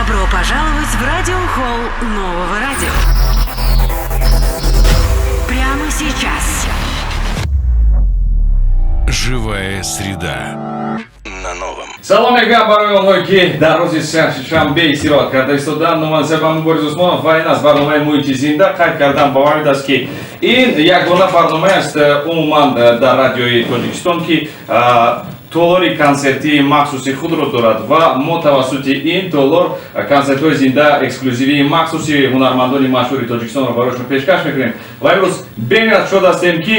Добро пожаловать в радиохолл Нового радио. Прямо сейчас. Живая среда. На новом. Салом мегӯям барои онҳое, ки дар рӯзи шанбе истироҳат карда истоданд. Номи ман Мубориз Усмонов ва ин аст барномаи «Муҳити зинда». Қайд кардам ба маврид аст, ки ин ягона барномае аст умуман дар радиои Тоҷикистон, ки толори консертии махсуси худро дорад ва мо тавассути ин толор консертҳои зинда, эксклюзивии махсуси ҳунармандони машҳури Тоҷикистонро барои шумо пешкаш мекунем. Ва имрӯз бениҳоят шод ҳастем, ки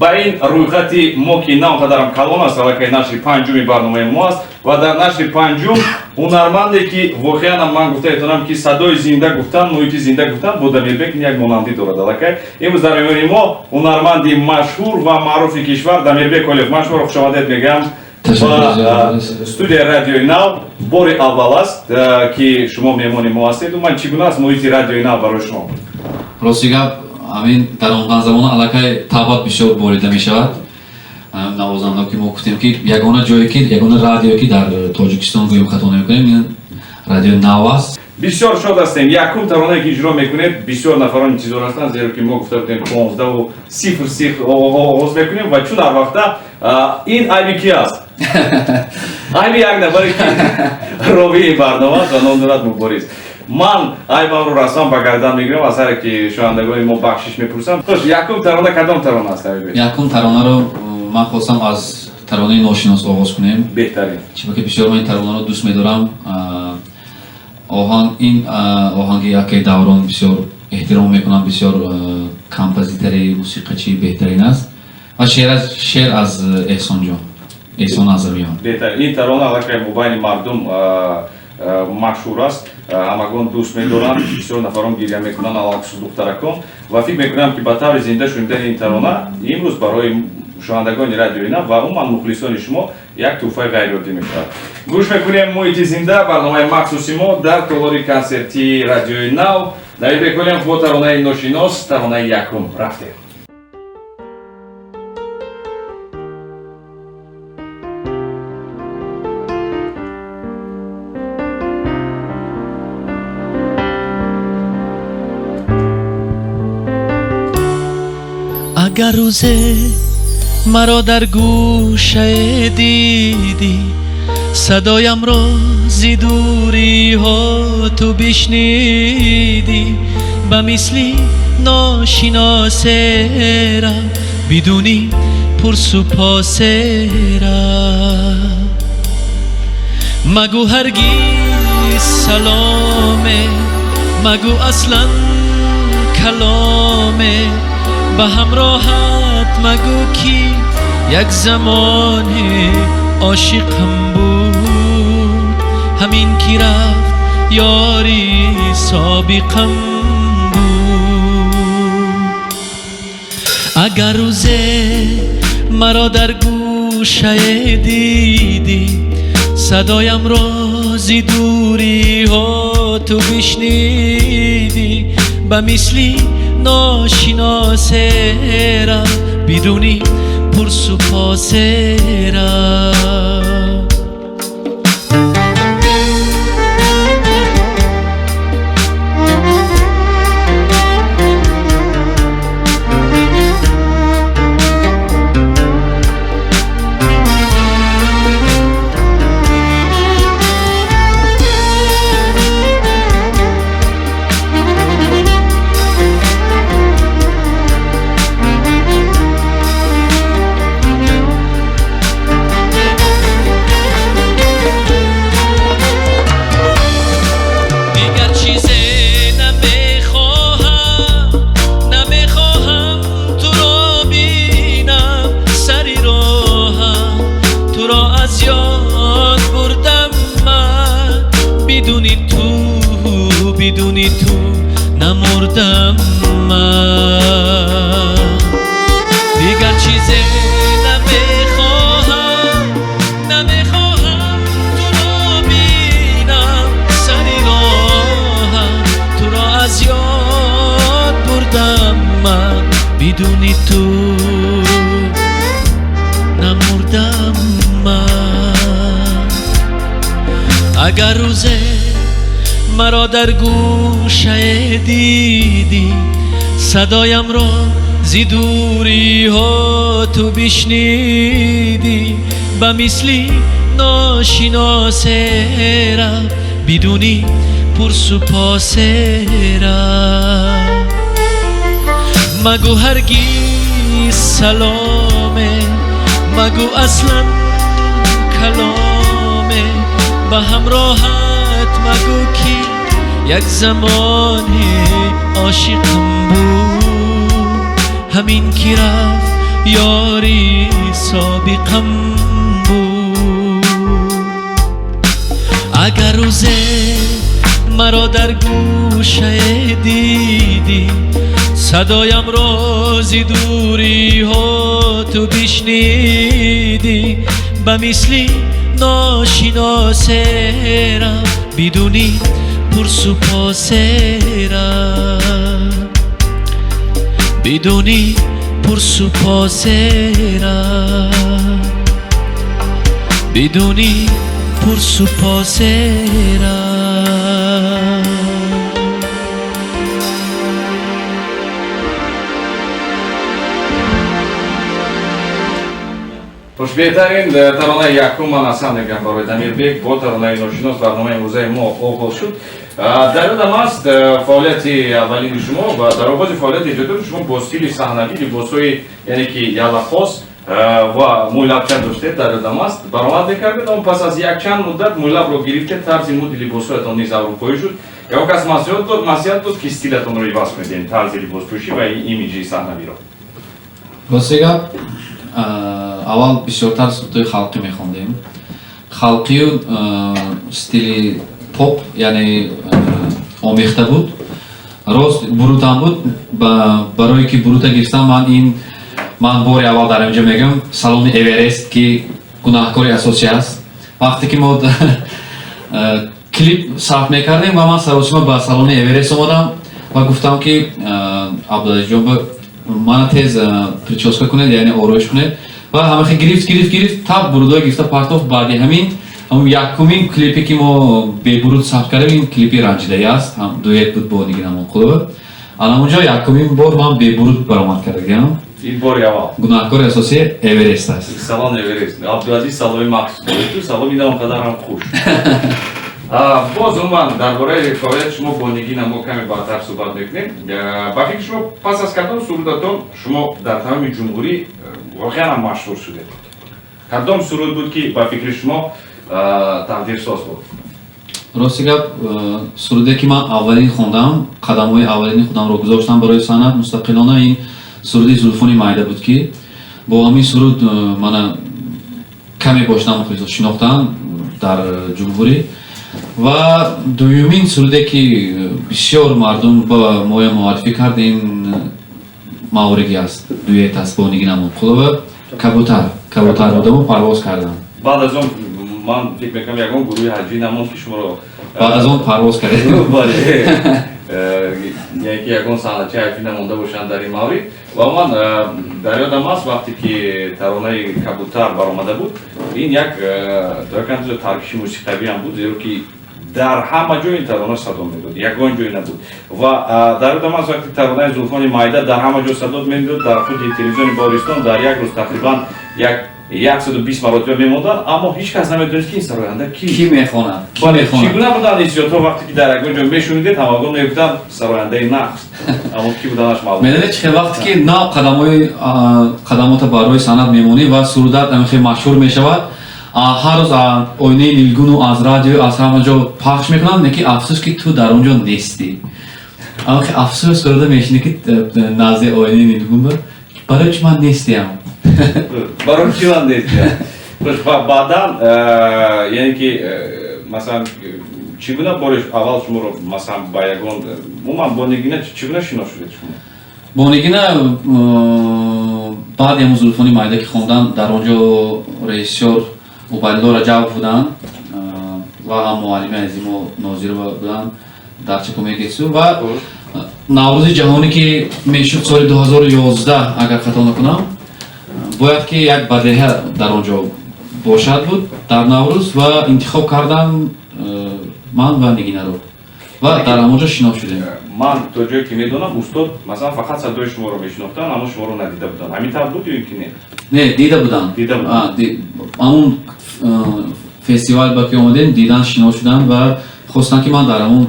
ба ин рӯйхати мо, ки на он қадарам калон аст, аллакай нашри панҷуми барномаи мо аст ва дар нашри панҷум ҳунарманде, ки воқеан ман гуфта метавонам, ки садои зинда гуфтан, муҳити зинда гуфтан бо Дамирбек як монандӣ дорад. Аллакай имрӯз дар меҳмони мо ҳунарманди машҳур ва маъруфи кишвар Дамирбек Олиев. Ман шуморо хушомадед мегӯям ба студияи Радиои Нав. Бори аввал аст, ки шумо меҳмони мо ҳастед. Умуман, чӣ гуна аст муҳити Радиои Нав барои шумо? Рости гап, ҳамин даромадан замона аллакай табъат бисёр борида мешавад. Навозанда, ки мо гуфтем, ки ягона ҷое, ки ягона радиое, ки дар Тоҷикистон, гӯем, хато намекунем, ин Радиои Нав аст. Бисёр шод ҳастем. Якум таронае, ки иҷро мекунед, бисёр нафарон интизор ҳастанд, зеро ки мо гуфта будем, 15:00 оғоз мекунем ва чун ҳар вақта ин айби ки аст, айби як нафаре, ки ровии барнома аст ва ном дорад Мубориз. Ман айбамро расман ба гардан мегирам, аз ҳаре ки шунавандагони мо бахшиш мепурсам. Хуш, якум тарона кадом тарона аст, Ҳабиб? Якум таронаро ман хостам аз таронаи «Ношинос» оғоз кунем. Беҳтарин. Чунки бисёр ман ин таронаро дӯст медорам. Оҳанг, ин оҳанги якаи Даврон, бисёр эҳтиром мекунам, бисёр композитори, мусиқачии беҳтарин аст ва шеър аз Эҳсонҷон, Эҳсон Азамиён. Беҳтарин. Ин тарона аллакай мобайни мардум машҳур аст, ҳамагон дӯст медоранд, бисёр нафарон гиря мекунанд, алалхусус духтаракон. Ва фикр мекунам, ки ба таври зинда шунидани ин тарона имрӯз барои шунавандагони Радиои Нав ва умуман мухлисони шумо як тӯҳфаи ғайриоддӣ мешавад. Гӯш мекунем. «Муҳити зинда», барномаи махсуси мо дар толори консертии Радиои Нав. Дамирбек Олиев бо таронаи «Ношинос», таронаи якум. Рафтем. Агар рӯзе маро дар гӯшае дидӣ, садоямро зи дуриҳо ту бишнидӣ, ба мисли ношиносера бидуни пурсу посера магӯ ҳаргиз саломе, магӯ аслан каломе ба ҳамроҳат, магӯ, ки як замоне ошиқам буд, ҳамин ки рафт, ёри собиқам буд. Агар рӯзе маро дар гӯшае дидӣ, садоямро зи дуриҳо ту бишнидӣ, ба мисли ношиносера бидуни пурсу посера. Дигар чизе намехоҳам, намехоҳам туро бинам сари роҳам, туро аз ёд бурдам ман, бидуни ту, бидуни ту намурдам ман. Дигар чизе намехоҳам, намехоҳам туро бинам сари роҳам, туро аз ёд бурдам ман, бидуни ту намурдам ман. Агар рӯзе маро дар гӯшае дидӣ, садоямро зи дурӣҳо ту бишнидӣ, ба мисли ношиносе рафт, бидуни пурсу посе рафт. Магӯ ҳаргиз саломе, магӯ аслан каломе, ба ҳамроҳат магӯ ки як замоне ошиқам буд, ҳамин ки рафт ёри собиқам буд. Агар рӯзе маро дар гӯшае дидӣ, садоямро зи дурӣҳо ту бишнидӣ, ба мисли ношиносе рафт, бидуни пурсу посе рафт, бидуни пурсу посе рафт, бидуни пурсу посе рафт. Хуш, беҳтарин таронаи якум ман асан мегӯям барои Дамирбек. Бо таронаи ношинос барномаи имрӯзаи мо оғоз шуд. Дар ёдам аст, фаъолияти аввалини шумо ва дар оғози фаъолияти эҷодиёти шумо бо стили саҳнавӣ, либосҳои яъне ки ялахос ва мӯйлабча доштед, дар ёдам аст, баромад мекардед, аммо пас аз якчанд муддат мӯйлабро гирифтед, тарзи муди либосҳоятон низ аврупоӣ шуд. Ягон кас маслиҳат дод, ки стилатонро иваз кунед, яъне тарзи либоспӯшӣ ва имиҷи саҳнавиро? Рости гап, аввал бисёртар сурудҳои халқӣ мехондем. Халқию стили поп, яъне омехта буд. Рост бурутам буд. Барое ки бурута гирифтам, ман бори аввал дар инҷо мегӯям, салони Эверест, ки гунаҳкори асосӣ аст. Вақте ки мо клип сабт мекардем ва ман саросима ба салони Эверест омадам ва гуфтам, ки Абдулазизҷон, мана тез прическа кунед, яъне ороиш кунед. Ва ҳамахе гирифт, гирифт, гирифт, тап бурудои гирифта партофт. Баъди ҳамин ҳамун якумин клипе ки мо бебуруд сабт кардем, ин клипи ранҷидаи аст, ҳам дуэт буд бо Нигина Амонқулова. Ана онҷо якумин бор ман бебуруд баромад кардагиам. Ин бори аввал. Гунаҳкори асосӣ Эверест аст. Салон Эверест. Абдулазиз саломи махсус доред, саломи на он қадар ҳам хуш. Боз умуман дар бораи фаъолияти шумо бо Нигина мо каме баъдтар суҳбат мекунем. Ба фикри шумо, пас аз кадом сурудатон шумо дар тамоми ҷумҳурӣ воқеан ҳам машҳур шудед? Кадом суруд буд, ки ба фикри шумо тақдирсоз буд? Рости гап, суруде ки ман аввалин хондам, қадамҳои аввалини худамро гузоштам барои санъат мустақилона, ин суруди Зулфони майда буд, ки бо ҳамин суруд мана каме бошдам мухлисо шинохтам дар ҷумҳурӣ. Ва дуюмин суруде ки бисёр мардум ба моя муаррифӣ кард, ин Мавориги аст, дуэт аст бо Нигина Амонқулова, Кабутар, кабутар будаму парвоз кардам. Баъд аз он ман фикр мекунам, ягон гурӯҳи ҳаҷвӣ намонд, ки шуморо Баъд аз он парвоз кардем. Бале, яъне ки ягон санъатчи ҳаҷвӣ намонда бошанд дар ин маврид. Ва ман дар ёдам аст, вақте ки таронаи Кабутар баромада буд, ин як то як андоза таркиши мусиқавӣ ҳам буд, зеро ки дар ҳама ҷой ин тарона садо медод, ягон ҷой набуд. Ва дар ёдам аст, вақте таронаи Зулфони майда дар ҳама ҷо садо медод, дар худи телевизиони Баҳористон дар як рӯз тақрибан 120 маротиба мемонданд, аммо ҳеҷ кас намедонист, ки ин сароянда ки Ки мехонад, ки Бале, мехонад. Чӣ гуна буданд ҳиссиётҳо, вақте ки дар ягон ҷо мешунидед, ҳамагон мегуфтанд сарояндаи нақс, аммо ки буданаш маълум? Медонед чӣ хел, вақте ки нав қадамота барои санъат мемонӣ ва сурудат ҳамин хел машҳур мешавад, ҳар рӯз оинаи нилгуну аз радио, аз ҳама ҷо пахш мекунанд, лекин афсӯс, ки ту дар он ҷо нестӣ. Аммо ки афсӯс хӯрда мешинӣ, ки назди оинаи нилгун ба барои чӣ ман нестиям? Барои чӣ ман нестиям? Хуш, ва баъдан, яъне ки масалан, чӣ гуна бори аввал шуморо, масалан, ба ягон, умуман бо Нигина чӣ гуна шинос шудед шумо? Бо Нигина баъди ҳамун Зулфони майда ки хондан, дар он ҷо режиссёр Убайдулло Раҷабов буданд ва ҳам муаллими азимо Нозирова буданд дар Чакомегесу. Ва Наврӯзи ҷаҳонӣ ки мешуд соли 2011, агар хато накунам, бояд ки як бадеҳа дар он ҷо бошад буд дар Наврӯз, ва интихоб кардам ман ва Нигинаро. Ва дар ҳамон ҷо шинос шудем. Ман то ҷое ки медонам, устод масалан фақат садои шуморо мешинохтанд, аммо шуморо надида буданд. Ҳамин тавр буд ё ин ки не? Не, дида буданд. Дида буданд. Ҳамон фестивал ба ки омадем, дидан, шинос шуданд ва хостанд, ки ман дар ҳамон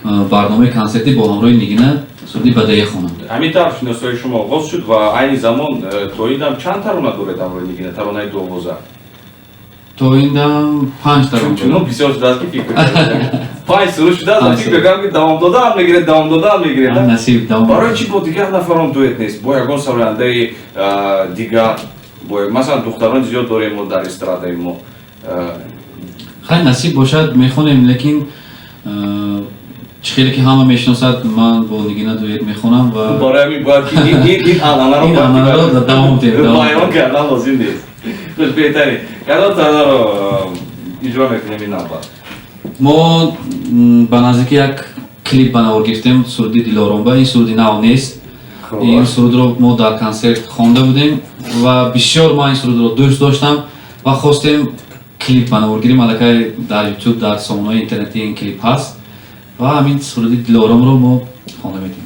барномаи консертӣ бо ҳамроҳи Нигина суруди Бадая хонам. Ҳамин тавр шиносоии шумо оғоз шуд ва айни замон то ин дам чанд тарона доред ҳамроҳи Нигина, таронаи дуовоза? То ин дам 5 тарона. Чунон бисёр шудааст, ки фикр 5 суруд шудааст ва фикр мекунам, ки давом додан мегиред, давом додан мегиред. Насиб, давом. Барои чӣ бо дигар нафарон дуэт нест? Бо ягон сарояндаи дигар, бо масалан духтарон зиёд дорем мо дар эстрадаи мо. Хай, насиб бошад, мехонем, лекин чӣ хеле ки ҳама мешиносад, ман бо Нигина дуэт мехонам ва барои ҳамин бояд ки ин анъанаро ин анъанаро давом диҳем. Баён кардан лозим нест. Хуш, беҳтарин. Кадом таронаро иҷро мекунем ин навбат? Мо ба наздики як клип ба навор гирифтем, суруди Дилоромба. Ин суруди нав нест. Ин сурудро мо дар консерт хонда будем ва бисёр ман ин сурудро дӯст доштам ва хостем клип ба навор гирем. Аллакай дар Ютуб, дар сомонаҳои интернетӣ ин клип ҳаст ва ҳамин суруди Дилоромро мо хонда метавонем.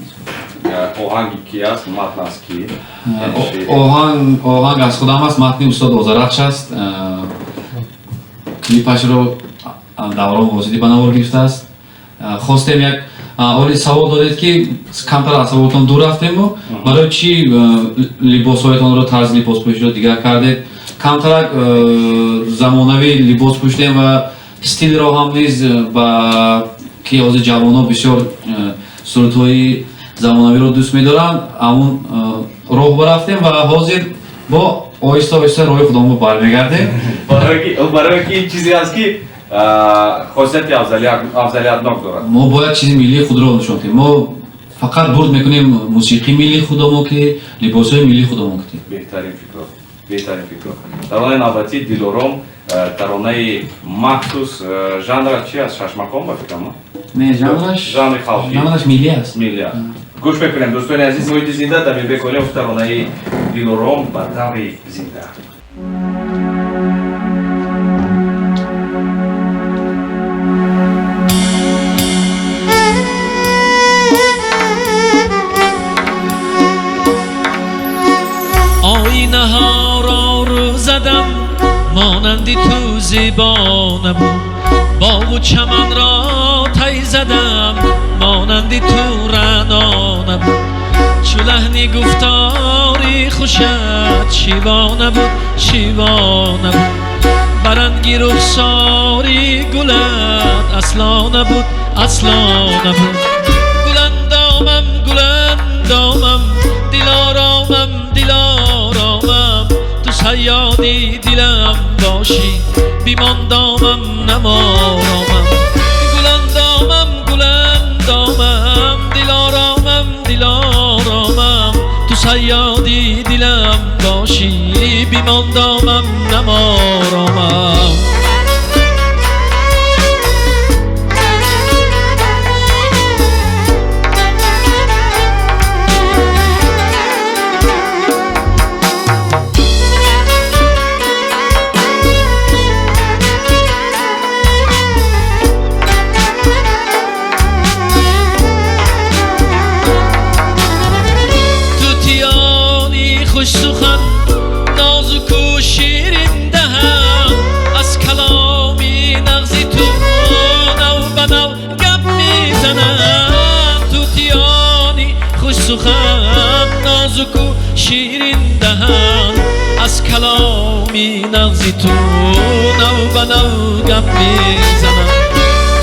Оҳанги ки аст, матн аз ки? Оҳанг аз худам аст, матни устод Озарахш аст. Клипашро Даврон Восидӣ ба навор гирифтааст. Хостем як оли савол додед, ки камтар аз саволтон дур рафтему, барои чӣ либосҳоятонро, тарзи либоспӯширо дигар кардед? Камтарак замонавӣ либос пӯшидем ва стилро ҳам низ, ба ки ҳозир ҷавонҳо бисёр сурудҳои замонавиро дӯст медоранд, ҳамун роҳ барафтем ва ҳозир бо оҳиста оҳиста роҳи худамон бармегардем. Барои ки чизе аст, ки хосияти афзалиятнок дорад. Мо бояд чизи миллии худро нишон диҳем. Мо фақат бурд мекунем мусиқии миллии худамо, ки либосҳои миллии худамо ки. Беҳтарин фикр, беҳтарин фикр. Таронаи навбатӣ Дилором, таронаи махсус, жанраш чи аст? Шашмақом ба фикрам? Не, жанраш жанри халқӣ. Жанраш миллӣ аст. Миллӣ аст. Гӯш мекунем, дӯстони азиз, муҳити зинда, Дамирбек Олимов, таронаи Дилором ба таври зинда. Оинаҳоро рӯ задам, монанди ту зебо набуд. Боғу чаманро тай задам, монанди ту раъно набуд. Чу лаҳни гуфтори хушат шиво набуд, шиво набуд. Ба ранги рухсори гулат асло набуд, асло набуд. Гуландомам, гуландомам, дилоромам, дилоромам, ту саёди дилам бошӣ, бимондомам, наморомам. Гуландомам, гуландомам, дилоромам, дилоромам, ту саёди дилам бошӣ, бимондомам, наморомам. Сухан нозуку ширин даҳам, аз каломи нағзи ту нав ба нав гап мезанам. Тутиёни хушсухан, нозуку ширин даҳам, аз каломи нағзи ту нав ба нав гап мезанам.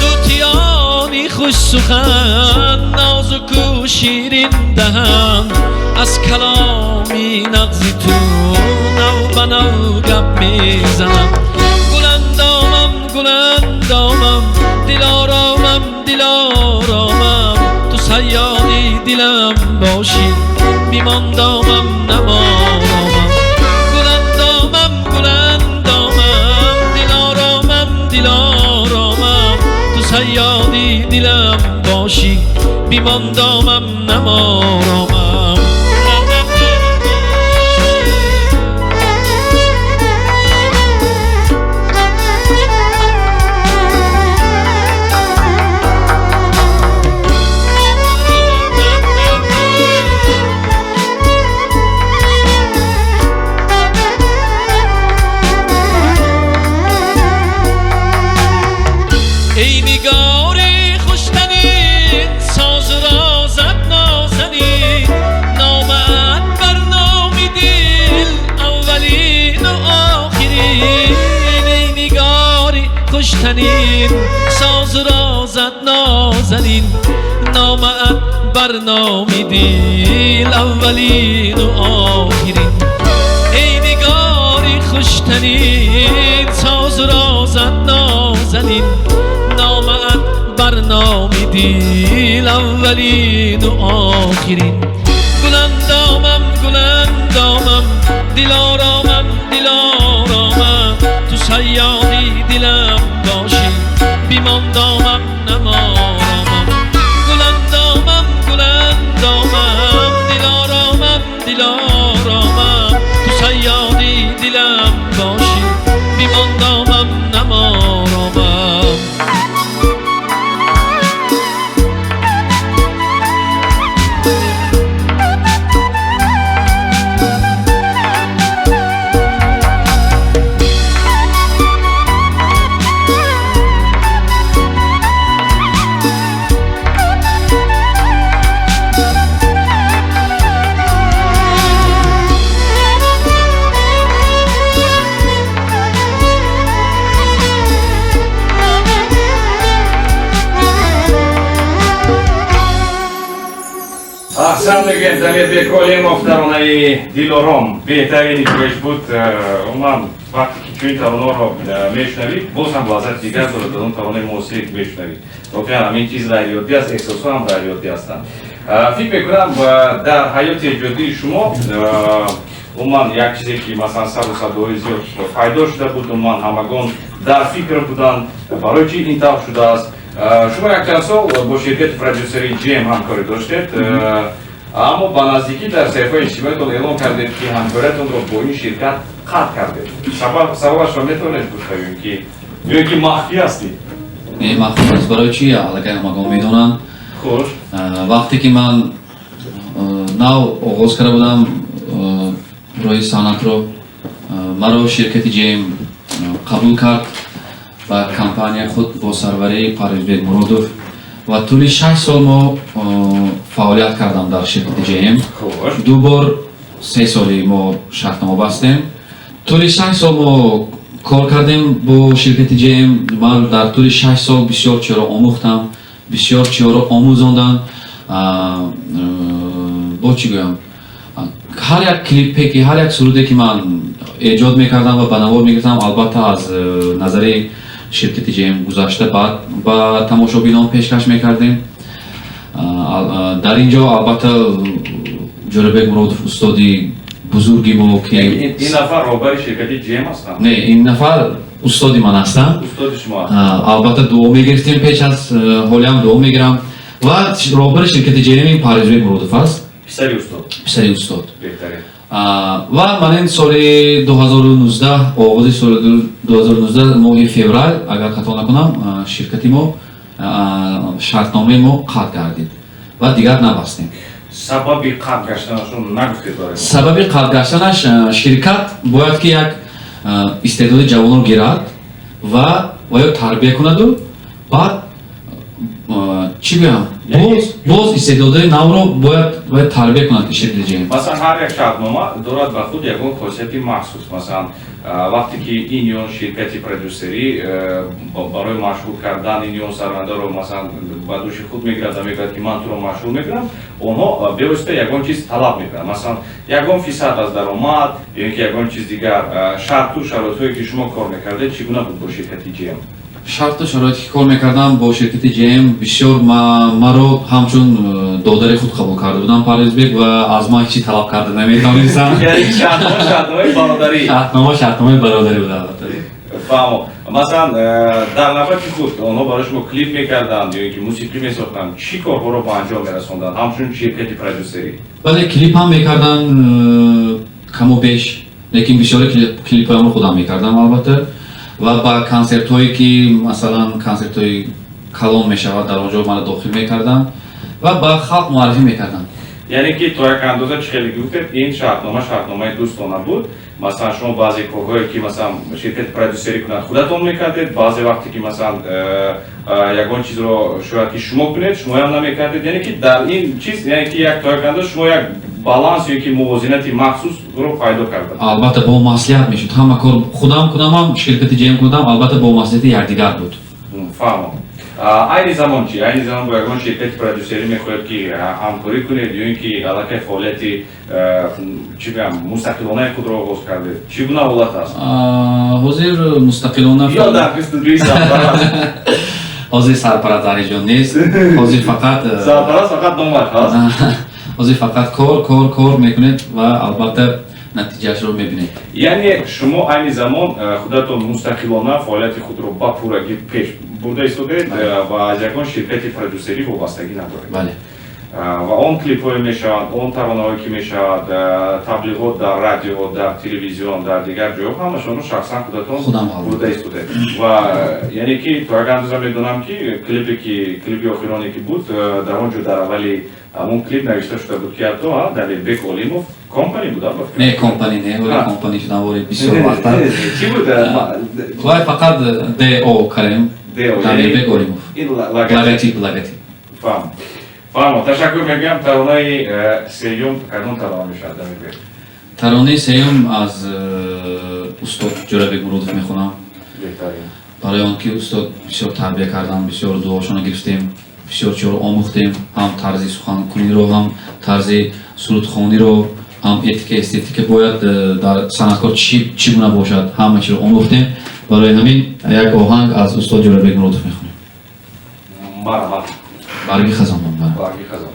Тутиёни хушсухан, нозуку ширин даҳам, аз каломи нағзи ту нав ба нав гап мезанам. Гуландомам, гуландомам, дилоромам, дилоромам, ту саёди дилам бошӣ, бимондомам, наморомам. Гуландомам, гуландомам, дилоромам, дилоромам, ту саёди дилам бошӣ, бимондомам, наморомам. Хуштанин, созу розат нозанин, номаат бар номи дил аввалину охирин. Эй нигори хуштанин, созу розат нозанин, номаат бар номи дил аввалину охирин. Гуландомам, гуландомам, дилоромам, дилоромам, ту сайёди дилам бошӣ, бимондомам, наморомам. Гуландомам, гуландомам, дилоромам, дилоромам, ту сайёди дилам бошӣ, бимондомам, наморомам. Аҳсан мегӯем, Дамирбек Олимов, таронаи Дилором беҳтарин иҷроиш буд. Умуман, вақте ки чунин таронаро мешунавӣ, боз ҳам лаззати дигар дорад аз он таронаи муосире ки мешунавӣ. Воқеан ҳамин чиз ғайриоддӣ аст, эҳсосҳо ҳам ғайриоддӣ ҳастанд. Фикр мекунам, дар ҳаёти эҷодии шумо умуман як чизе ки масалан сару садоҳои зиёд пайдо шуда буд, умуман ҳамагон дар фикр буданд, барои чӣ ин тавр шудааст. Шумо якчанд сол бо ширкати продюсери GM ҳамкорӣ доштед, аммо ба наздикӣ дар саҳифаи иҷтимоиятон эълон кардед, ки ҳамкориятонро бо ин ширкат қатъ кардед. Сабабашро метавонед гуфта ё ки махфӣ ҳастед? Не, махфӣ нест. Барои чӣ? Аллакай ҳамагон медонанд. Хуш. Вақте ки ман нав оғоз карда будам роҳи санъатро, маро ширкати GM қабул кард ба компанияи худ бо сарварии Парвизбек Муродов ва тӯли 6 сол мо фаъолият кардам дар ширкати GM. Ду бор 3 соли мо шартнома бастем. Тӯли 6 сол мо кор кардем бо ширкати GM. Ман дар тӯли 6 сол бисёр чиҳоро омӯхтам, бисёр чиҳоро омӯзондам. Бо чӣ гӯям, ҳар як клипе ки, ҳар як суруде ки ман эҷод мекардам ва ба навор мегирифтам, албатта аз назари ширкати GM гузашта баъд ба тамошобинон пешкаш мекардем. Дар ин ҷо албатта Ҷӯрабек Муродов, устоди бузурги мо, ки ин нафар роҳбари ширкати GM ҳастанд? Не, ин нафар устоди ман ҳастанд. Устоди шумо ҳастанд. Албатта дуо мегирифтем пеш аз, ҳолиам дуо мегирам. Ва роҳбари ширкати GM ин Парвизбек Муродов аст. Писари устод. Писари устод. Беҳтарин. Ва ман ин соли 2019, оғози соли 2019 моҳи феврал, агар хато накунам, ширкати мо, шартномаи мо қатъ гардид ва дигар набастем. Сабаби қатъ гаштанашон нагуфтед барои мо? Сабаби қатъ гаштанаш, ширкат бояд ки як истеъдоди ҷавонро гирад ва ё тарбия кунаду баъд, чӣ гӯям, боз истеъдодҳои навро бояд тарбия кунад ширкати GM. Масалан, ҳар як шартнома дорад ба худ ягон хосияти махсус. Масалан, вақте ки ин ё ширкати продюсерӣ барои машҳур кардан ин ё сарандаро масалан ба дӯши худ мегирад ва мегӯяд, ки ман туро машҳур мекунам, онҳо бевосита ягон чиз талаб мекунанд. Масалан, ягон фисад аз даромад ё ин ки ягон чиз дигар. Шарту шароитҳое ки шумо кор мекардед, чӣ гуна буд бо ширкати GM? Шарту шароите ки кор мекардам бо ширкати GM, бисёр маро ҳамчун додари худ қабул карда будам Парвизбек ва аз ман ҳеҷ талаб карда наметавонистам. Яъне шартнома шартномаи бародарӣ. Шартнома шартномаи бародарӣ буд, албатта. Фаҳмо. Масалан, дар навбати худ онҳо барои шумо клип мекарданд ё ин ки мусиқӣ месохтанд, чӣ корҳоро ба анҷом мерасонданд ҳамчун ширкати продюсерӣ? Бале, клип ҳам мекарданд, каму беш, лекин бисёри клипҳоямро худам мекардам, албатта. Ва ба консертҳое ки масалан консертҳои калон мешавад, дар он ҷо маро дохил мекарданд ва ба халқ муаррифӣ мекарданд. Яъне ки то як андоза, чӣ хеле гуфтед, ин шартнома шартномаи дӯстона буд. Масалан, шумо баъзе корҳое ки масалан ширкати продюсерӣ кунад, худатон мекардед, баъзе вақте ки масалан ягон чизро шояд ки шумо кунед, шумоям намекардед. Яъне ки дар ин чиз, яъне ки як то як андоза шумо як Баланс ё ки мувозинати махсусро пайдо карда. Албатта, бо маслиҳат мешуд ҳама кор. Худам кунамам, ширкати ҷем кунам, албатта, бо маслиҳати якдигар буд. Фаҳмам. Айни замон чи? Айни замон бо ягон ширкати продюсерӣ мехоҳед, ки ҳамкорӣ кунед, ё ин ки аллакай фаъолияти, чӣ гӯям, мустақилонаи худро оғоз кардед? Чӣ гуна ҳолат аст? Ҳозир мустақилона. Ё дар студияи сарпараст? Ҳозир сарпараст дар ҳеҷ ҷо нест. Ҳозир фақат Сарпараст фақат номаш ҳаст. Ҳозир фақат кор, кор, кор мекунед ва албатта натиҷаашро мебинед. Яъне шумо айни замон худатон мустақилона фаъолияти худро ба пуррагӣ пеш бурда истодаед ва аз ягон ширкати продюсерӣ вобастагӣ надоред. Бале. Ва он клипҳое мешаванд, он таронаҳое ки мешавад, таблиғот дар радио, дар телевизион, дар дигар ҷойҳо, ҳамашонро шахсан худатон бурда истодаед. Ва яъне ки то як андоза медонам, ки клипе ки клипи охироне ки буд, дар он ҷо дар аввали ҳамон клип навишта шуда буд, ки ҳатто Далербек Олимов компани буд. Не, компани не, вале компани шудан вори бисёр вақта. Чӣ буд? Вай фақат ДО карем, Далербек Олимов, логотип, логотип. Фаҳм, фаҳмо. Ташаккур мегӯям. Таронаи сеюм кадом тарона мешавад, Дамирбек? Таронаи сеюм аз устод Ҷӯрабек Муродов мехонам, барои он ки устод бисёр тарбия кардам, бисёр дуошонро гирифтем, бисёр чизро омӯхтем, ҳам тарзи суханкуниро, ҳам тарзи сурудхониро, ҳам этика, эстетика бояд дар санъаткор чӣ гуна бошад, ҳама чиро омӯхтем. Барои ҳамин як оҳанг аз устод Ҷӯрабек Муродов мехонем. Марҳамат. Барги хазон. Барги хазон.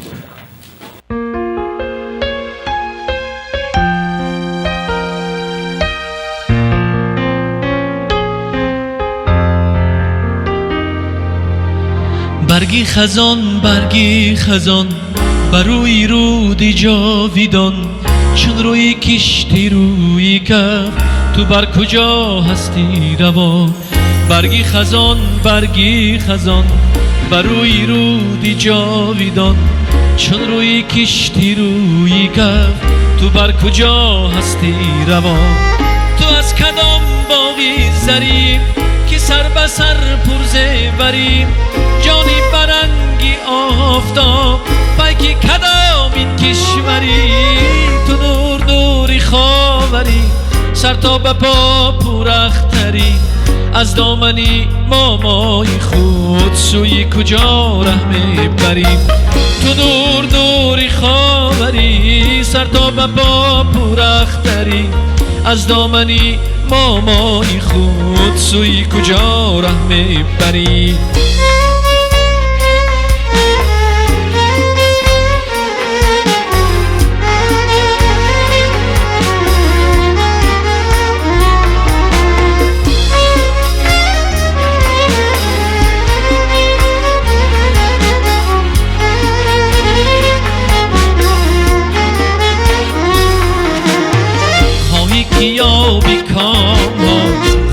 Барги хазон, барги хазон, бар рӯи руди ҷовидон, чун рӯи кишти рӯи каф, ту бар куҷо ҳастӣ равон? Барги хазон, барги хазон, бар рӯи руди ҷовидон, чун рӯи кишти рӯи каф, ту бар куҷо ҳастӣ равон? Ту аз кадом боғи зарим, ки сар ба сар пурзеварим, ҷони баранги офтоб, пайки кадом ин кишварӣ? Ту нур, нури ховарӣ, сар то ба по пурахтарӣ, аз домани момои худ сӯи куҷо раҳ мебарӣ? Ту нур, нури ховарӣ, сар то ба по пурахтарӣ, аз домани момои худ сӯи куҷо раҳ мебарӣ?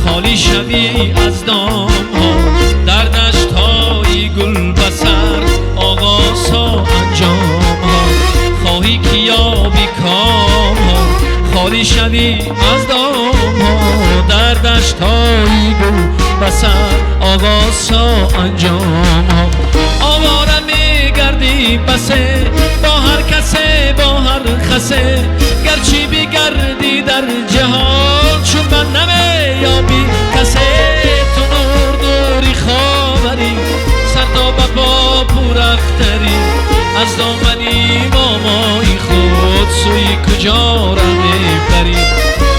خالی شوی از دامها، در دشتهای گل بسر آغازها انجامها. خواهی که یابی کامها، خالی شوی از دامها، در دشتهای گل بسر آغازها انجامها. آواره میگردی بسه، با هر کسه با هر خسه، گرچه بگردی در جهان چون من نمیابی کسه. تو نور، نوری خاوری، سر تا به پا پوراختری، از دامنی مامای خود سوی کجا ره میبری؟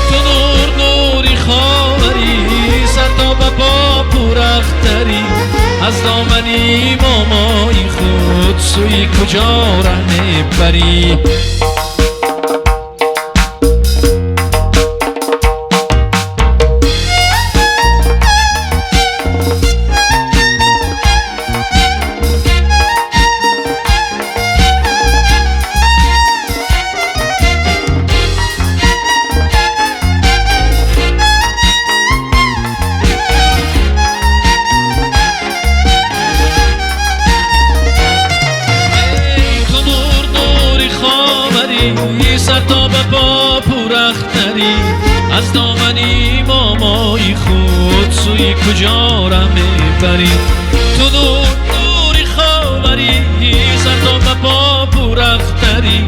تو نور، نوری خاوری، سر تا به پا پوراختری، از دامنی مامای خود سوی کجا ره میبری؟ از دامنی مامای خود سوی کجا ره میبری؟ تو نور، نوری خاوری، سر تا به پا پوراختری،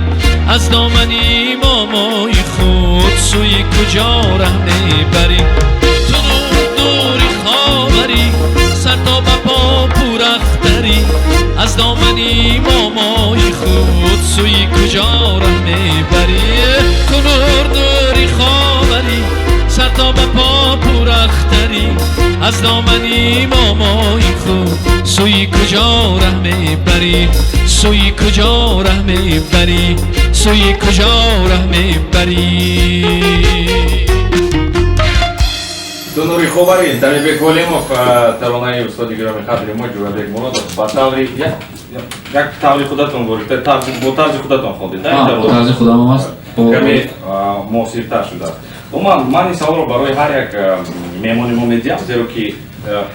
Аз домани мамои худ сӯи куҷо раҳ мебарӣ? Ту нур нури ховарӣ, сар то ба по пурахтарӣ. Аз домани мамои худ сӯи куҷо раҳ мебарӣ? Ту нур нури ховарӣ, сар то ба по пурахтарӣ. Аз домани мамои худ сӯи куҷо раҳ мебарӣ? Сӯи куҷо раҳ мебарӣ? Сӯи куҷо раҳ мебарӣ? Ту нури ховарӣ, Дамирбек Олимов, таронаи устоди гиромии қадри мо Ҷӯрабек Муродов ба таври як таври худатон ворид, бо тарзи худатон хондед, бо тарзи худам аст, каме муосиртар шудааст. Умуман ман ин саволро барои ҳар як меҳмони мо медиҳам, зеро ки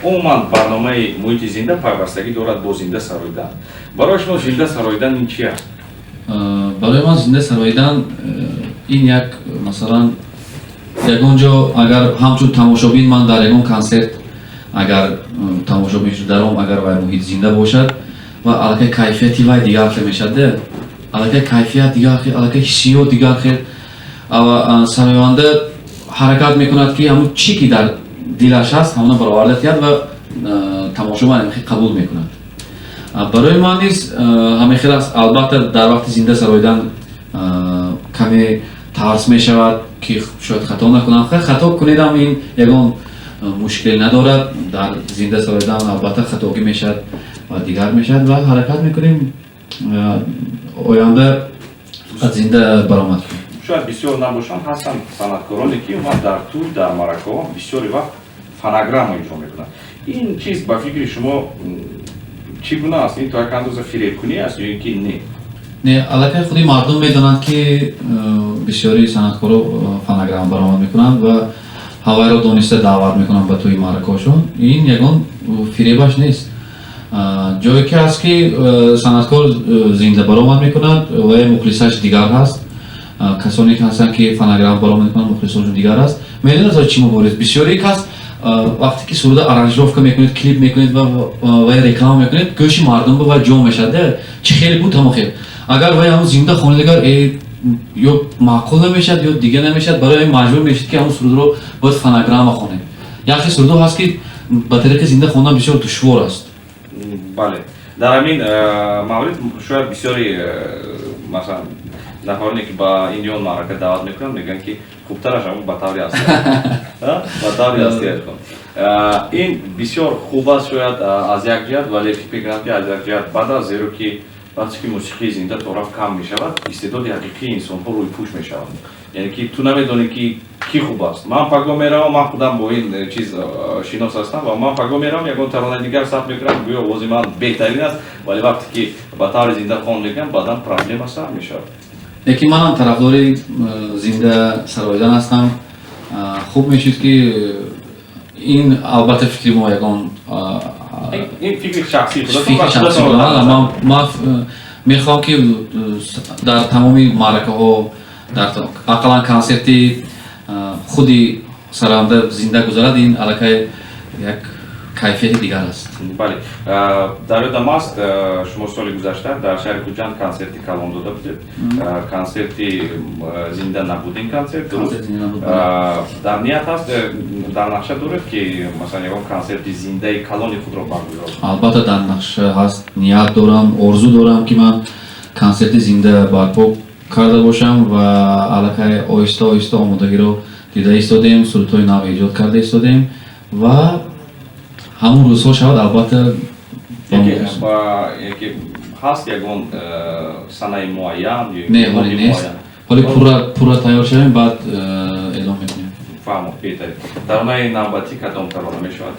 умуман барномаи муҳити зинда пайвастагӣ дорад бо зинда сароидан. Барои шумо зинда сароидан ин чи аст? Барои ман зинда сароидан ин як, масалан, ягон ҷо агар ҳамчун тамошобин ман дар ягон консерт агар тамошобин шударом, агар вай муҳит зинда бошад ва аллакай кайфияти вай дигар хел мешавад, аллакай кайфият дигар хел, аллакай ҳиссиёт дигар хел. Сароянда ҳаракат мекунад, ки ҳамун чӣ ки дар дилаш ҳаст, ҳамона бароварда диҳад ва тамошобин ҳамин қабул мекунад. Барои ман низ ҳамин хел аст. Албатта, дар вақти зинда сароидан каме тарс мешавад, ки шояд хато накунам. Хато кунедам, ин ягон мушкиле надорад. Дар зинда сароидан албатта хатогӣ мешавад ва дигар мешавад ва ҳаракат мекунем оянда аз зинда баромад кунем. Шояд бисёр набошанд, ҳастанд санъаткороне, ки умуман дар тӯй, дар маъракаҳо бисёри вақт фонограмма иҷро мекунанд. Ин чиз ба фикри шумо чӣ гуна аст? Ин то як андоза фиребкунӣ аст ё ин ки не? Не, аллакай худи мардум медонанд, ки бисёри санъаткоро фонограмма баромад мекунанд ва ҳавайро дониста даъват мекунанд ба тӯи маъракаҳошон. Ин ягон фиребаш нест. Ҷое ки ҳаст, ки санъаткор зинда баромад мекунад, ва мухлисаш дигар ҳаст. Касоне ки ҳастанд, ки фонограмма баромад мекунанд, мухлисоншон дигар аст. Медонед, чӣ мубориз? Бисёре кас вақте ки суруда аранжировка мекунед, клип мекунед ва реклама мекунед, гӯши мардум ба ҷо мешавад, чӣ хеле буд, ҳамо хел. Агар вай ҳамун зинда хонед, агар ё маъқул намешавад, ё дига намешавад, барои ҳамин маҷбур мешавед, ки ҳамун сурудро бояд фонограмма хонед. Яхе сурудҳо ҳаст, ки ба тариқи зинда хондан бисёр душвор аст. Бале, дар ҳамин маврид шояд бисёри, масалан, нафароне, ки ба ин ё он маърака даъват мекунанд, мегӯянд, ки хубтараш ҳамун ба таври аслӣ, ба таври аслиаш хон. Ин бисёр хуб аст шояд аз як ҷиҳат, вале фикр мекунам, ки аз як ҷиҳат бад аст, зеро ки вақте ки мусиқии зинда тораф кам мешавад, истеъдоди ҳақиқии инсонҳо рӯйпӯш мешавад. Яъне ки ту намедонӣ, ки кӣ хуб аст. Ман паго меравам, ман худам бо ин чиз шинос ҳастам ва ман паго меравам, ягон таронаи дигар сабт мекунам, гӯё овози ман беҳтарин аст, вале вақте ки ба таври зинда хон мекунам, баъдан проблема сар мешавад. Лекин манам тарафдори зинда сароидан ҳастам. Хуб мешуд, ки ин албатта фикри мо ягон ин фикри шахсии худатон. Ман мехоҳам, ки дар тамоми маъракаҳо, дар ақаллан консерти худи сароянда зинда гузарад. Ин аллакай як кайфияти дигар аст. Бале, дар ёдам аст, шумо соли гузашта дар шаҳри Хуҷанд консерти калон дода будед. Консерти зинда набуд ин консерт, дуруст? Дар ният ҳаст, дар нақша доред, ки масалан ягон консерти зиндаи калони худро баргузор? Албатта, дар нақша ҳаст, ният дорам, орзу дорам, ки ман консерти зинда барпо карда бошам ва аллакай оҳиста оҳиста омодагиро дида истодем, сурудҳои нав эҷод карда истодем ва ҳамун рӯзҳо шавад, албатта. Яке ҳаст ягон санаи муайян? Не, ҳоле нест, ҳоле пурра тайёр шавем, баъд эълон мекунем. Фаҳмо, беҳтарин. Таронаи навбатӣ кадом тарона мешавад?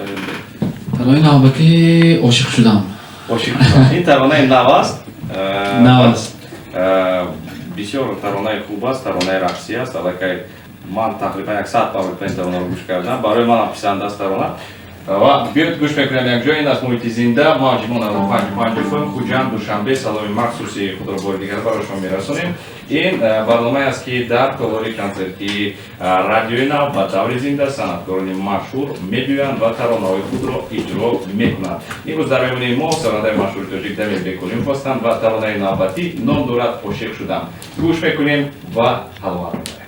Таронаи навбатӣ «Ошиқ шудам». «Ошиқ шудам», ин таронаи нав аст? Нав аст. Бисёр таронаи хуб аст, таронаи рақсӣ аст. Аллакай ман тақрибан 100 маротиба ин таронаро гӯш кардам, барои манам писанд аст тарона. Ва биёед гӯш мекунем якҷоя. Ин аст муҳити зинда, мавҷи мо 95,5 FM, Хуҷанд, Душанбе. Саломи махсуси худро бори дигар барои шумо мерасонем. Ин барномае аст, ки дар толори консертии Радиои Нав ба таври зинда санъаткорони машҳур мебиёянд ва таронаҳои худро иҷро мекунанд. Имрӯз дар меҳмонии мо сарояндаи машҳури тоҷик Дамирбек Олимов ҳастанд ва таронаи навбатӣ ном дорад «Ошиқ шудам». Гӯш мекунем ва ҳаловат мебарем.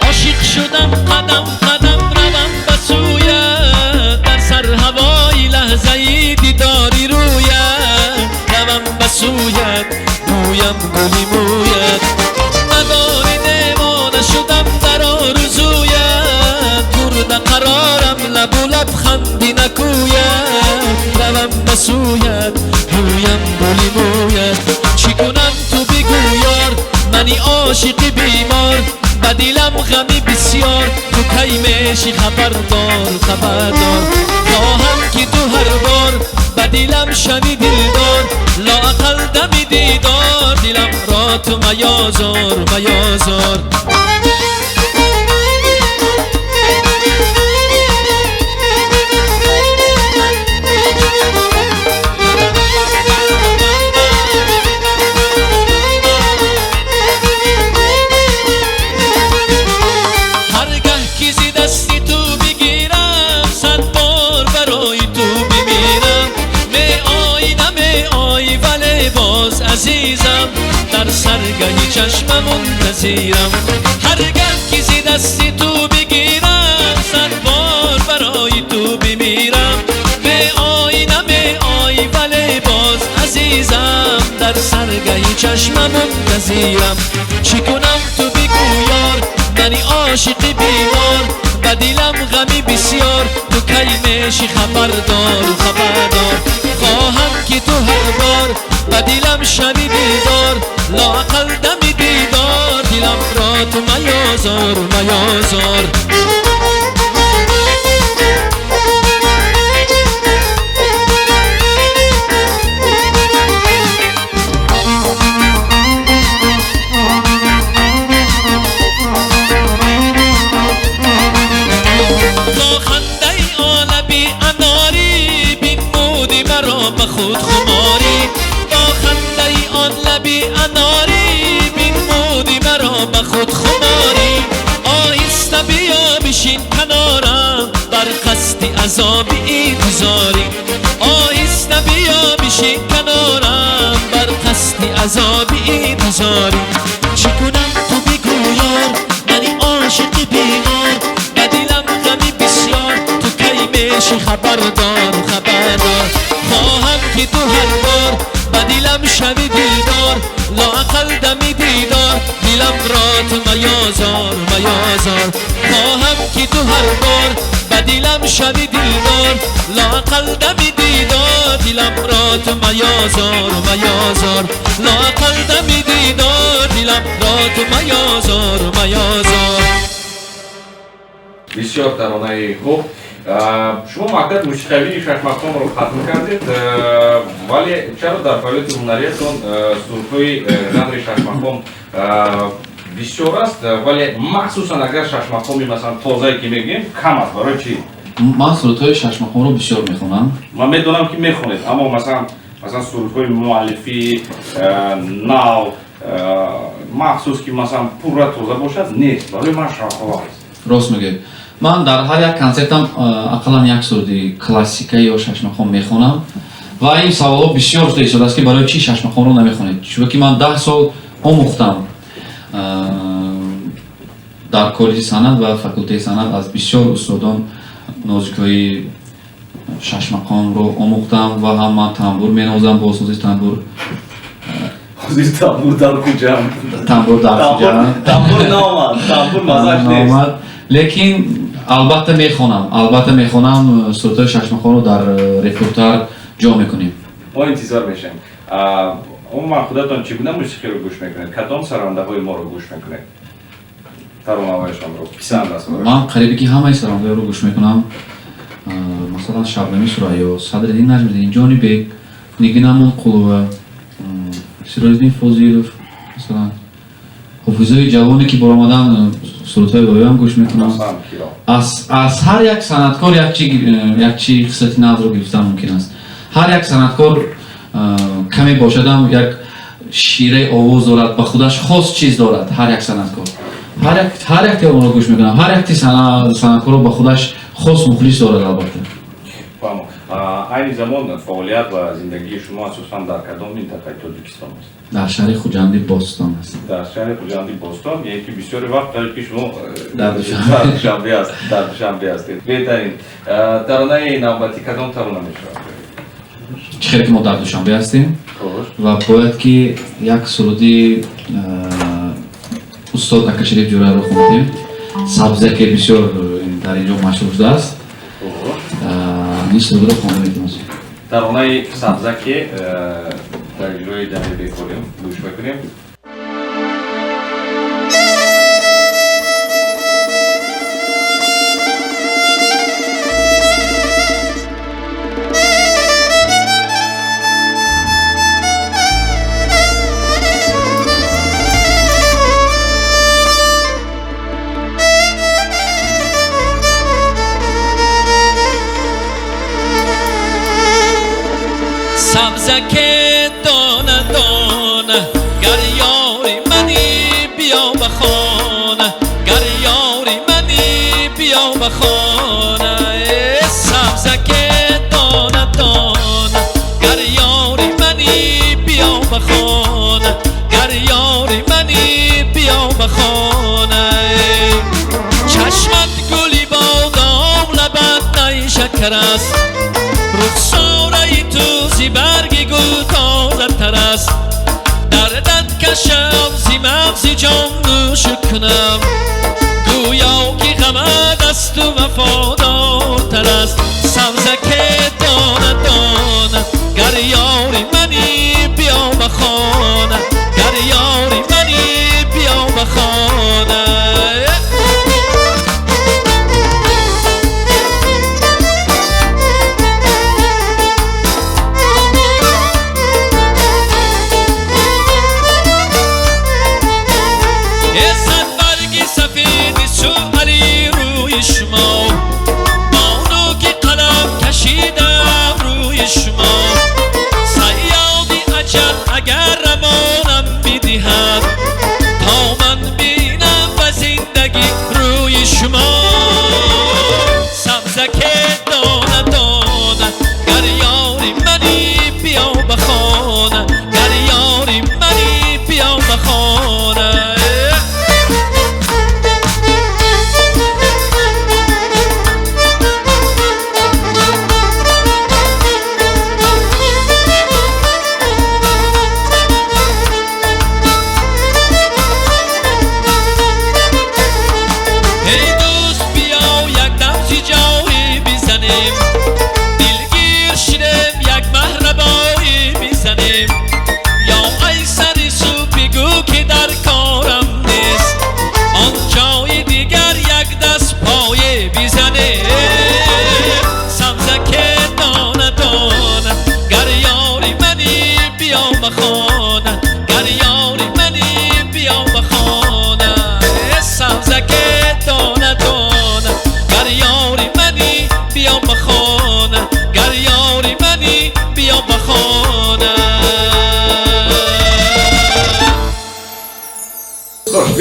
Ошиқ шудам, қадам қадам равам ба сӯят, дар сар ҳавои лаҳзаи дидори рӯят. Равам ба сӯят, гӯям гули мӯят, надори девона шудам дар орзуят. Бурда қарорам лабу лабханди накӯяд. Равам ба сӯят, гӯям гули мӯят. Чӣ кунам, ту бигӯ, ёр, мани ошиқи бемор, ба дилам ғами бисёр. Ту кай мешӣ хабардор, хабардор? Хоҳам, ки ту ҳар бор ба дилам шавӣ дилдор. Лоақал дами дидор дилам ро ту маёзор, маёзор. Ҳаргаҳ ки зи дасти ту бигирам, сад бор барои ту бимирам. Меоӣ, намеоӣ, вале боз, азизам, дар саргаҳи чашма мунтазирам. Ҳаргаҳ ки зи дасти ту бигирам, сад бор барои ту бимирам. Меоӣ, намеоӣ, вале боз, азизам, дар саргаҳи чашма мунтазирам. Чӣ кунам, ту бигӯ, ёр, мани ошиқи бемор, ба дилам ғами бисёр. Ту кай мешӣ хабардор, хабардор? Хоҳам, ки ту ҳар бор ба дилам шавӣ дилдор. Лоақал дами дидор дилам ро ту маёзор, маёзор. Бо хандаи олаби анорӣ бинмуди маро ба худ хуморӣ. Бо хандаи он лаби анорӣ бинмуди маро ба худ хуморӣ. Оҳиста биё, бишин канорам, бар қасди азоби интизорӣ. Оҳиста биё, бишин канорам, бар қасди азоби интизорӣ. Чӣ кунам, ту бигӯ, ёр, мани ошиқи бемор, ба дилам ғами бисёр. Ту кай мешӣ хабардор, хабардор? Хоҳам, ки ту ҳар бор ба дилам шавӣ дилдор. Лоақал дами дидор дилам ро ту маёзор, маёзор. Хоҳам, ки ту ҳар бор ба дилам шавӣ дилдор. Лоақал дами дидор дилам ро ту маёзор, маёзор. Лоақал дами дидор дилам ро ту маёзор, маёзор. Бисёр таронаи хуб. Шумо мактаби мусиқавии шашмақомро хатм кардед, вале чаро дар фаъолияти ҳунариятон сурудҳои жанри шашмақом бисёр аст, вале махсусан агар шашмақоми, масалан, тозае ки мегӯем, кам аст? Барои чӣ? Ман сурудҳои шашмақомро бисёр мехонам. Ман медонам, ки мехонед, аммо масалан сурудҳои муаллифии нав, махсус, ки масалан пурра тоза бошад, нест. Барои ман шавқовар аст. Рост мегӯед. Ман дар ҳар як консертам ақаллан як суруди классика ё шашмақом мехонам. Ва ин саволҳо бисёр шуда истодааст, ки барои чӣ шашмақомро намехонед, чунки ман 10 сол омӯхтам дар коллеҷи санъат ва факултети санъат, аз бисёр устодон нозикиҳои шашмақомро омӯхтам ва ҳам ман тамбур менавозам, бо сози тамбур. Ҳозир тамбур дар Хуҷанд. Тамбур дар Хуҷанд. Тамбур наомад, тамбур мазаш нест. Наомад, лекин албатта мехонам, албатта мехонам. Сурудҳои шашмақомро дар репертуар ҷо мекунем. Мо интизор мешавем. Умуман, худатон чӣ гуна мусиқиро гӯш мекунед? Кадом сарондаҳои моро гӯш мекунед? Таронаҳояшонро писанд аст? Ман қарибе ки ҳамаи сарояндаҳоро гӯш мекунам. Масалан, Шабнами Сурайё, Садриддин Наҷмиддин, Ҷонибек, Нигина Амонқулова, Сироҷиддин Фозилов, масалан, ҳофизои ҷавоне ки баромадан, сурудҳои оёам гӯш мекунам. Аз ҳар як санъаткор як чи хислати нағзро гирифтан мумкин аст. Ҳар як санъаткор каме бошадам як шираи овоз дорад, ба худаш хос чиз дорад. Ҳар як санъаткор, ҳар якте онро гӯш мекунам, ҳар якти санъаткорро ба худаш хос мухлис дорад, албатта. Фаҳмо. Айни замон фаъолият ва зиндагии шумо асосан дар кадом минтақаи Тоҷикистон аст? Дар шаҳри Хуҷанди Бостон аст. Дар шаҳри Хуҷанди Бостон, яъне ки бисёри вақт қариб ки шумо дар Душанбе аст, дар Душанбе ҳастед. Беҳтарин. Таронаи навбатӣ кадом тарона мешавад? Чӣ хеле ки мо дар Душанбе ҳастем ва бояд ки як суруди устод Акашариф Ҷӯраевро хондем, Сабзаке, бисёр дар ин ҷо машҳур шудааст. Ин сурудро хонда метавонем. Таронаи Сабзаке дар иҷрои Дамирбек Олимов гӯш мекунем. سبزک دانه دانه، گر یاری منی بیا به خانه، گر یاری منی بیا به خانه. سبزک دانه دانه، گر یاری منی بیا به خانه، گر یاری منی بیا به خانه. چشمت گلی بادام، لبت نی شکر است، رخساره تو زی برگ گل تازه تر است. دردت کشم زی مغزی جان نوش کنم، گویا که غمت از تو وفادارتر است. سبزک دانه دانه، گر یاری منی بیا به خانه، گر یاری منی بیا به خانه. اگر روانم میدهد تا من بینم و زندگی روی شما. سبزک دانه دانه، گر یاری منی بیا به خانه، گر یاری منی بیا به خانه.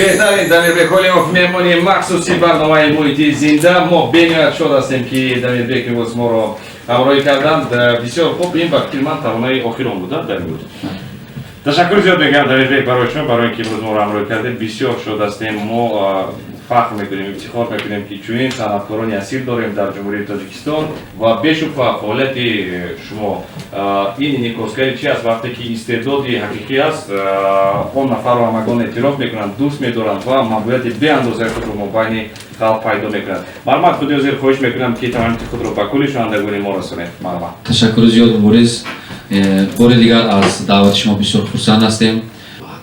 Беҳтарин. Дамирбек Олимов меҳмони махсуси барномаи Муҳити зинда. Мо бениҳоят шод ҳастем, ки Дамирбек имрӯз моро ҳамроҳӣ карданд. Бисёр хуб, ин ба фикри ман таронаи охирон буда дар имрӯз. Ташаккур зиёд мегӯям, Дамирбек, барои шумо, барои ин ки имрӯз моро ҳамроҳӣ кардем. Бисёр шод ҳастем. Мо фахр мекунем, ифтихор мекунем, ки чунин санъаткорони асил дорем дар Ҷумҳурии Тоҷикистон ва бешубҳа фаъолияти шумо ин инъикоскари чи аст? Вақте ки истеъдоди ҳақиқӣ аст, он нафарро ҳамагон эътироф мекунанд, дӯст медоранд ва маъмурияти беандозаи худро мобайни халқ пайдо мекунанд. Марҳамат, худи ҳозир хоҳиш мекунам, ки тамомияти худро ба кулли шунавандагони мо расонед. Марҳамат. Ташаккури зиёд, Мубориз. Бори дигар аз даъвати шумо бисёр хурсанд ҳастем.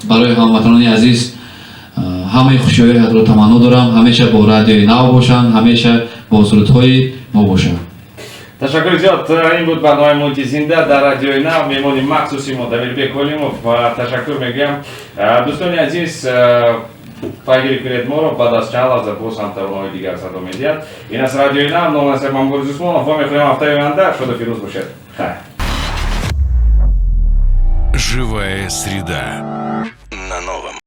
Барои ҳамватанони азиз, Ҳамаи хушиҳои ҳаётро таманно дорам. Ҳамеша бо Радиои Нав бошанд, ҳамеша бо сурудҳои мо бошанд. Ташаккури зиёд. Ин буд барномаи Муҳити зинда дар Радиои Нав. Меҳмони махсуси мо Дамирбек Олимов. Ташаккур мегӯям. Дӯстони азиз, пайгирӣ кунед моро, баъд аз чанд лаҳза боз ҳам таронаҳои дигар садо медиҳад. Ин аст Радиои Нав. Ном насаб ман Борис Усмонов. Вомехӯрем ҳафтаи оянда. Шоду фирӯз бошед. Хайр. Живая среда.